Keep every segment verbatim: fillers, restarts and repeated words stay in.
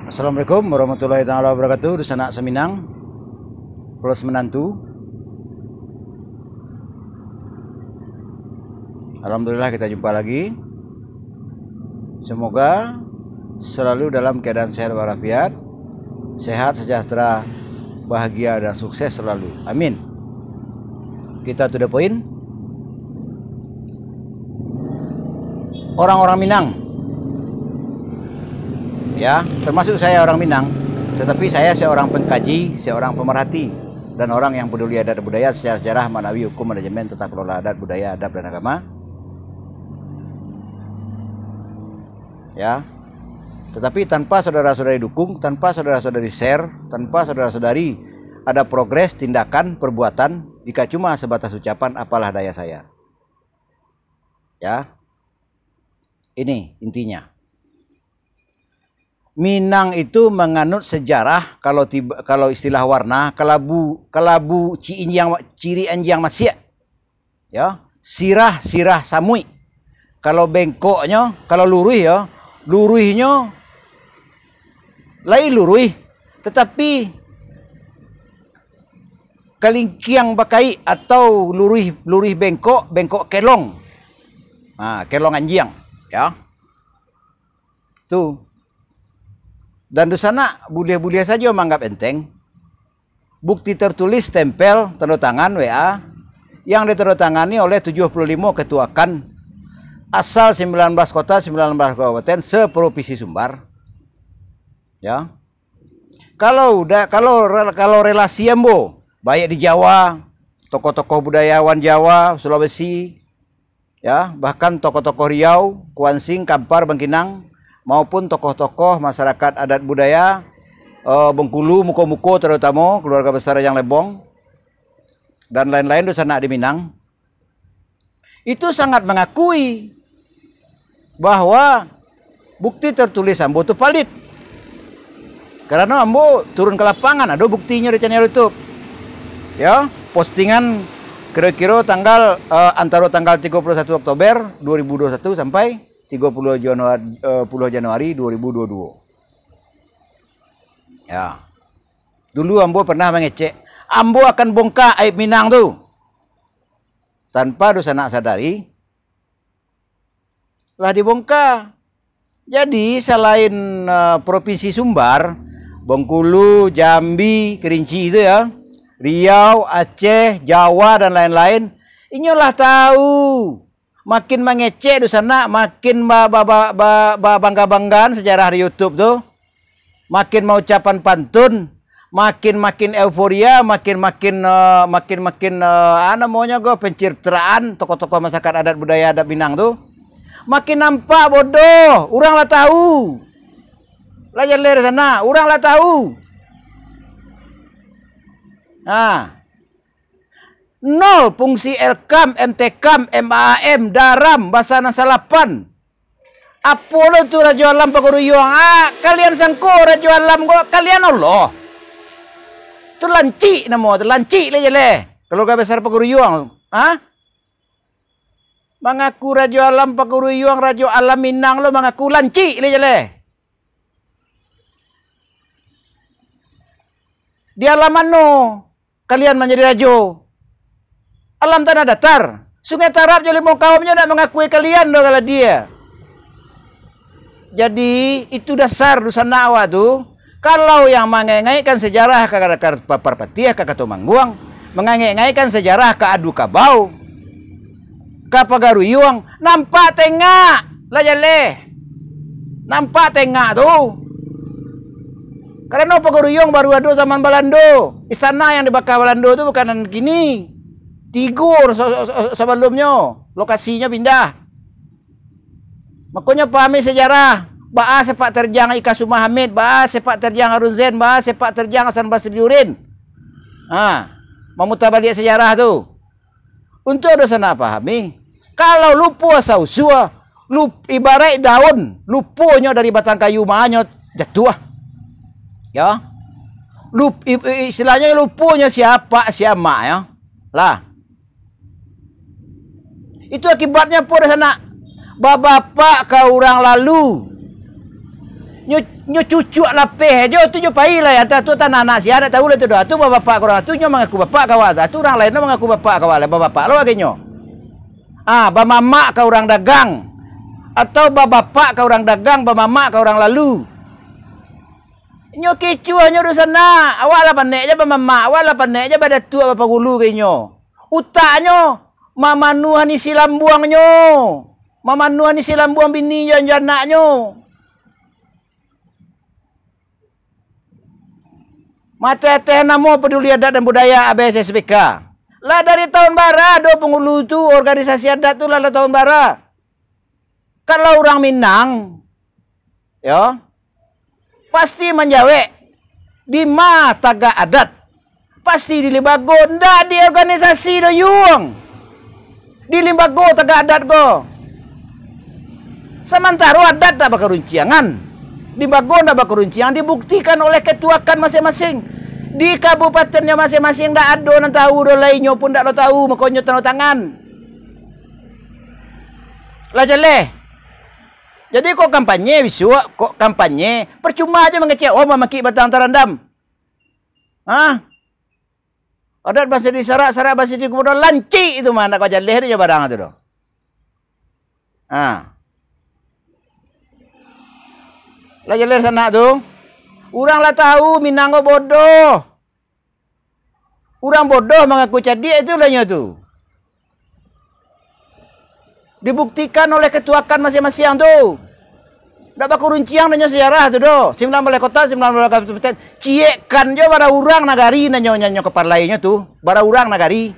Assalamualaikum warahmatullahi taala wabarakatuh. Dunsanak Saminang plus manantu. Alhamdulillah, kita jumpa lagi. Semoga selalu dalam keadaan sehat walafiat, sehat, sejahtera, bahagia, dan sukses selalu. Amin. Kita to the point. Orang-orang Minang, ya, termasuk saya orang Minang, tetapi saya seorang pengkaji, seorang pemerhati, dan orang yang peduli adat budaya, sejarah, sejarah, maknawi, hukum, manajemen, tata kelola adat, budaya, adab, dan agama. Ya. Tetapi tanpa saudara-saudari dukung, tanpa saudara-saudari share, tanpa saudara-saudari ada progres, tindakan, perbuatan, jika cuma sebatas ucapan, apalah daya saya. Ya. Ini intinya. Minang itu menganut sejarah, kalau tiba, kalau istilah warna, kelabu, kelabu ci injiang, ciri anjiang masiak. Ya, sirah, sirah samuik. Kalau bengkoknyo, kalau luruih ya, luruihnyo lai luruih, tetapi kalingkiang bakaik atau luruih, luruih bengkok, bengkok kelong. Ha, kelong anjiang, ya. Tu. Dan dunsanak buliah-buliah sajo manganggap enteng. Bukti tertulis, stempel, tando tangan, W A, yang ditandatangani oleh tujuh puluh limo ketua kan, asal sembilan belas kota, sembilan belas kabupaten, se-Provinsi Sumbar. Ya. Kalau udah, kalau, kalau relasi ambo, baik di Jawa, tokoh-tokoh budayawan Jawa, Sulawesi, ya, bahkan tokoh-tokoh Riau, Kuansing, Kampar, Bangkinang, maupun tokoh-tokoh masyarakat adat budaya, eh, Bengkulu, Muko-Muko, terutama keluarga besar Rajang Lebong, dan lain-lain dunsanak di Minang, itu sangat mengakui bahwa bukti tertulis ambo tu valid. Karano ambo turun ka lapangan, ado buktinyo di channel YouTube. Ya, postingan kiro-kiro tanggal, eh, antaro tanggal tigo puluh satu Oktober dua ribu dua puluh satu sampai tigo puluh Januari, eh, puluh Januari dua ribu dua puluh dua. Ya. Dulu ambo pernah mangecek, "Ambo akan bongka aib Minang tu." Tanpa dunsanak sadari, lah dibongka. Jadi, salain, eh, Provinsi Sumbar, Bengkulu, Jambi, Kerinci tu ya, Riau, Aceh, Jawa, dan lain-lain, inyo lah tahu. Makin mangecek dunsanak, makin ba-, ba-, ba-, ba-, ba-, bangga-banggaan sejarah di YouTube tu. Makin maucapan pantun, makin-makin euforia, makin-makin, eh, makin-makin, eh, ah, namonyo ko, pencitraan tokoh-tokoh masyarakat adat budaya adat Minang tu. Makin nampak bodoh, urang lah tahu. Lah jaleh di sana, urang lah tahu. Nah, nol fungsi Elkam, M T Kam, M A M, Daram, Basanansalapan. Apo lo tu Rajo Alam Pagaruyuang? Ah, kalian sangko Rajo Alam ko, kalian Allah. Tu lancik namo tu, lancik lah jaleh. Keluarga besar Pagaruyuang, ha? Mangaku Rajo Alam Pagaruyuang, Rajo Alam Minang lo mangaku, lancik lah jaleh. Di alam mano kalian manjadi rajo? Alam Tanah Datar. Sungai Tarab jo Limau Kawam nyo ndak mangakui kalian doh, kalau dia. Jadi, itu dasar dunsanak awak tu. Kalau yang mangaik-ngaikkan sejarah ka, ka, ka Parpatiah, ka Katumangguang, mangaik-ngaikkan sejarah ka Adu Kabau, ka Pagaruyuang, nampak tengak lah jaleh. Nampak tengak tu. Karano Pagaruyuang baru ado zaman Balando. Istana yang dibaka Balando tu bukan nan kini. Tigo sa-, sa-, sa-, sabalumnyo, lokasinyo pindah. Makonyo pahami sejarah, baa sepak terjang Ika Suma Hamid, baa sepak terjang Harun Zain, baa sepak terjang Hasan Basri Durin. Ha, mamutar baliak sejarah tu. Untuak dunsanak pahami, kalau lupo asa usua, lup-, ibaraik daun, luponyo dari batang kayu, manyo jatuah. Ya. Lup-, i-, i-, istilahnyo luponyo sia apak, sia amak, ya. Lah. Itu akibatnyo apo, dunsanak? Babapak ka urang lalu. Nyo Nyo cucuak lapeh ajo tu jo pai lai, antah tu tanah anak sia, dak tahu lah tu doh. Tu babapak ka urang, tu nyo mangaku bapak ka awak tu. Tu urang lain tu mangaku bapak ka awak lai, babapak lo agaknyo. Ah, bamamak ka urang dagang, atau babapak ka urang dagang, bamamak ka urang lalu. Nyo kicuah nyo doh sanak, awak lah panek je bamamak, awak lah panek je badatuak bapangulu ka inyo. Utaknyo mamanuahan isi lambuangnyo, mamanuahan isi lambuang bini jo anaknyo. Mateh-ateh namo Paduli Adat dan Budaya A B S S P K. Lah dari tahun bara do pangulu tu, organisasi adat tu lah, lah tahun bara. Kalau urang Minang, yo, pasti manjawek, di ma tagak adat, pasti di limbago, ndak di organisasi doh, Yuang. Di limbago tagak adat ko. Samantaro adat ndak bakarunciangan, limbago ndak bakarunciangan, dibuktikan oleh ketuakan masing-masing. Di kabupatennyo masing-masing ndak ado nan tahu doh lai, inyo pun ndak lo tahu, makonyo tanda tangan. Lah jaleh. Jadi kok kampanye bisuak, kok kampanye, percuma ajo mangecek, oh, mamaki batang tarandam. Hah? Adat bangsa di sarak, sarak bangsa di kuburan, lancik itu mah, nak kau jaleh tu je barang tu doh. Ha. Lah jaleh sanak tu. Urang lah tahu Minang ko bodoh. Urang bodoh mangaku cadiak itu lah nyo tu. Dibuktikan oleh ketuakan masing-masing tu. Ndak bakurunciang nyo sejarah tu doh. Sambilan baleh kota, sambilan baleh kabupaten. Ciekkan jo bara urang nagari nanyo, nyo, nyo kapalai nyo tu. Bara urang nagari.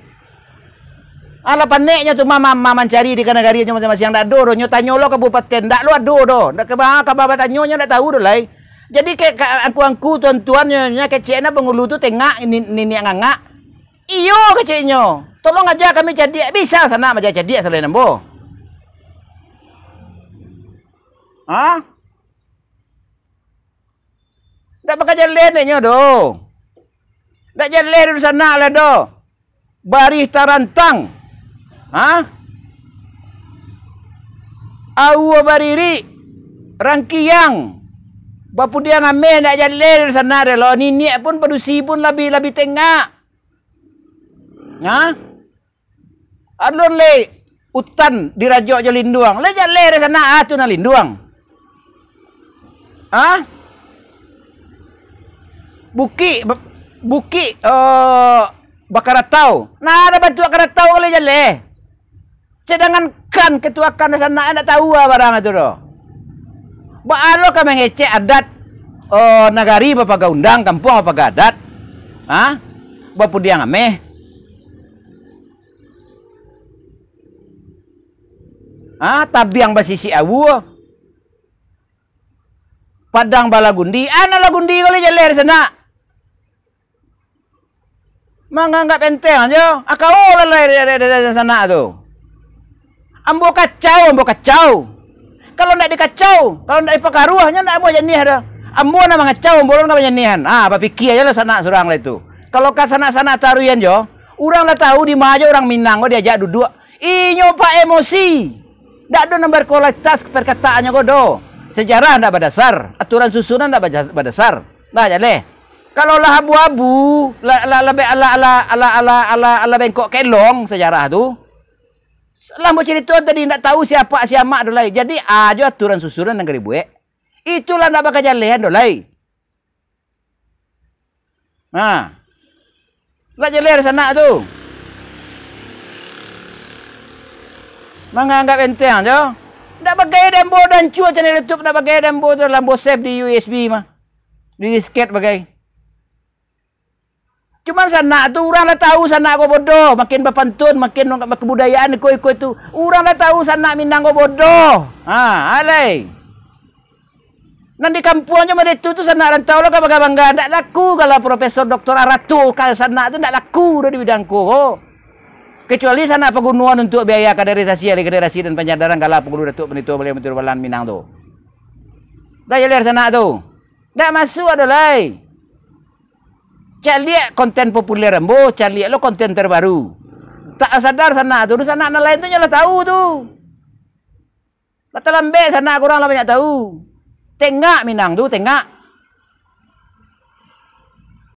Alah paneknyo tu ma-, ma-, ma-, mancari di ka nagari nyo masing-masing, ndak ado doh. Nyo tanyo lo kabupaten, ndak lo ado doh. Ndak ka ba-, ka ba-, batanyo nyo ndak tahu doh lai. Jadi kek ka-, angku-angku, tuan-tuan nyo, nyo kecek na pangulu tu tengak ni-, niniak ngangak. Iyo, keceknyo. Tolong aja kami cadiak. Bisa sanak maja cadiak salain ambo. Ha? Ndak baka jaleh dek nyo doh. Ndak jaleh di sanak lah doh. Barih tarantang. Ha? Aua baririk, rangkiang, bapudiang ameh ndak jaleh di sanak dek lo. Niniak pun padusi pun labiah, labiah tengak. Ha? Alun lai utan dirajok jo linduang. Lai jaleh di sanak, ah, tu nan linduang. Ah? Bukik, ba-, bukik, eh, bakaratau. Nah, ado bantuak karatau ko lai jaleh. Cadangan kan ketuakan di sanak, ndak tahu ah barang itu doh. Baa lo ka mangecek adat, eh, nagari bapaga undang, kampuang bapaga adat. Ah? Bapudiang ameh. Ah, tabiang basisik aua. Padang balagundi, ah, nan lagundi ko lai jaleh di sanak. Manganggap enteng ajo, akau lalai di, di, di, di sanak tu. Ambo kacau, ambo kacau. Kalau ndak dikacau, kalau ndak dipakaruah, nyo ndak amuah janiah doh. Ambo nan mangacau, ambo nan ka bajaniahan. Ah, bapikia ajo lah sanak surang lah itu. Kalau ka sanak-sanak taruihan jo, urang lah tahu di ma ajo urang Minang ko diajak duduak. Inyo pak emosi. Ndak ado nan berkualitas perkataannyo ko doh. Sejarah ndak badasar, aturan susunan ndak baja-, badasar. Nah, jaleh. Kalau lah abu-abu, lah, lah, lah be-, alah, alah, alah, alah, alah, alah bengkok kelong sejarah tu. Lah ambo carito tadi, ndak tahu si apak si amak tu lai. Jadi, ajo aturan susunan nan ka dibuek. Itulah ndak baka jalehan tu lai. Ha. Lah jaleh di sanak tu. Manganggap enteng jo. Ndak bagai dek ambo dancua channel YouTube, ndak bagai dek ambo tu, lah ambo save di U S B mah. Di disket bagai. Cuman sanak tu urang lah tahu sanak ko bodoh, makin bapantun, makin kebudayaan iko-iko tu. Urang lah tahu sanak Minang ko bodoh. Ha, alai. Nan di kampuang jo model tu, tu sanak rantau lo ka bangga-bangga. Ndak laku gala profesor, doktor, arato ka sanak tu ndak laku doh di bidang ko. Kecuali sanak pagunoan untuak biaya kaderisasi, ahli kaderisasi dan panyadaran gala pangulu Datuak Pandito Balai Mutiara Balan Minang tu. Dah jaleh sanak tu. Ndak masuak doh lai. Caliak konten populer ambo, caliak lo konten terbaru. Tak sadar sanak tu, sanak nan lain tu nyo lah tahu tu. Lah talambek sanak, urang lah banyak tahu. Tengak Minang tu, tengak.